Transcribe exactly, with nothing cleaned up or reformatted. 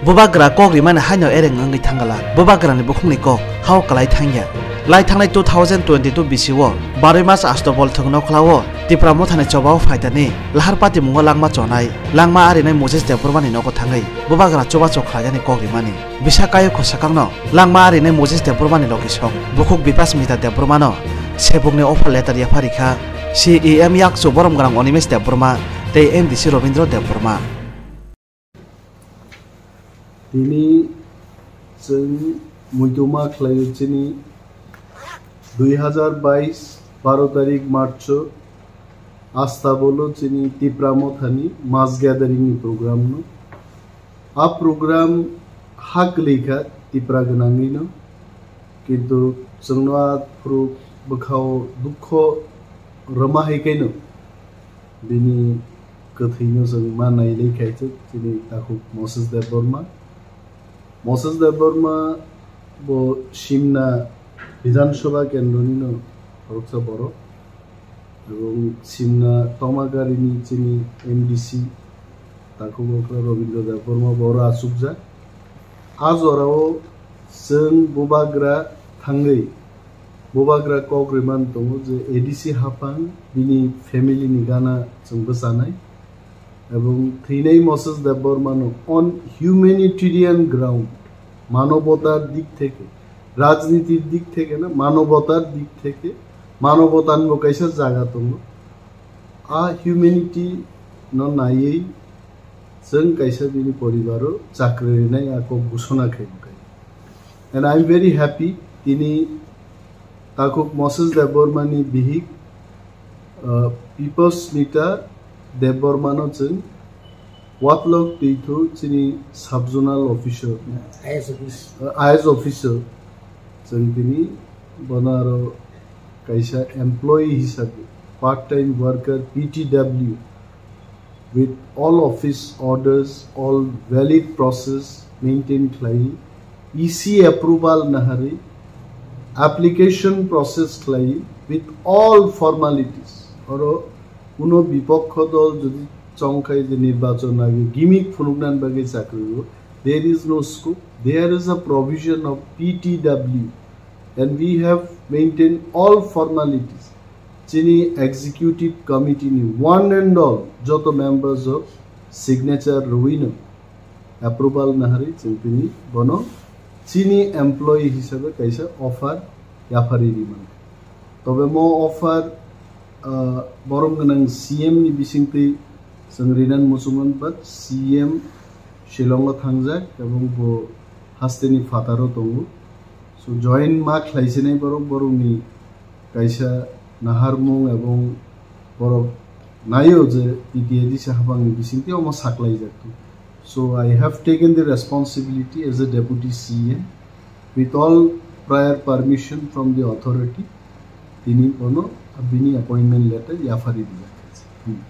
Bubagra kok rimani haino ereng wngwi thangala. Bubagrani bukhukni kok hao kwlai thangya. Lai thangnai two thousand twenty-two bisio barwi mas asto bol thwngno khlao Tipra Mothani chobao phaitani Lahar Patimungo langma chonai, langma arinai Moses Debbarmani nogo thangwi Bubagra chubachu khlaijani kok rimani. Bisa kayo khosakangno langma arinai Moses Debbarmani logisong bukhuk Bipasmita Debbarmano sebukni offer letter yapharikha C E M yakchu borom gwnang Animesh Debbarma tei M D C Robindra Debbarma. Tini chwng muituma khlaio chini dui hazar bais baro tarik March o Astabolo chini Tipra Mothani mass gathering ni program no. A program ha kwlwi kha Tipra gwnangwi no, kintu chwngno a phuru bwkhao dukho rwma hai khe no bini kwthwino chwng ma nailai khaisuk chini takhuk Moses Debbarma. Moses Debbarma bo Simna Bidhan Sabha kendroni no khoroksa borok. Ebong Simna Tomagarini chini M D C takhuk okra Robindra Debbarma bo oro achukjak. A jorao chwng Bubagra thangwi Bubagra kok rwmani tongo je A D C haphang bini family ni gana chwng bwchanai. Ebong thwinai Moses Debbarmano on humanitarian ground, manobotar dik theke, rajnitir dik theke na, manobotar dik theke, manobotar bo kaisa jaga tongo. A humanity no naiwi chwng kaisa bini poribaro chakri rinai a kok ghosona khai bwkhai. And I am very happy, tini takhuk Moses Debbarmani bihik, uh, Bipasmita Debbarmano chwng Watlok Twithu chini sub-zonal officer, I S office. Uh, I S officer, chwng tini bono aro kaisa employee hisabe, part-time worker, P T W, with all office orders, all valid process maintain khlai, E C approval naharwi, application process khlai, with all formalities. Oro kuno bipokho dol jodi chongkhai je nirbachon age gimmick phunuknani bagwi chakri o, there is no scope. There is a provision of P T W, and we have maintained all formalities. Chini executive committee ni one and all joto members o signature rwino approval naharwi chwng tini bono chini employee hisabe kaisa offer yapharwi ri mankha. Tobe mo offer, ah, borom gwnang C M ni bisingtwi chwng rinani muchungmani, but C M Shillong o thangjak ebong bo hasteni phataro tongo. So join ma khlaisinai borok, borokni kaisa naharmung ebong borok naio je P T A D C habangni bisingtwi omo saklaijak. So I have taken the responsibility as a deputy C M with all prior permission from the authority. Tini bono bini appointment letter yapharwi dijak. Hmm.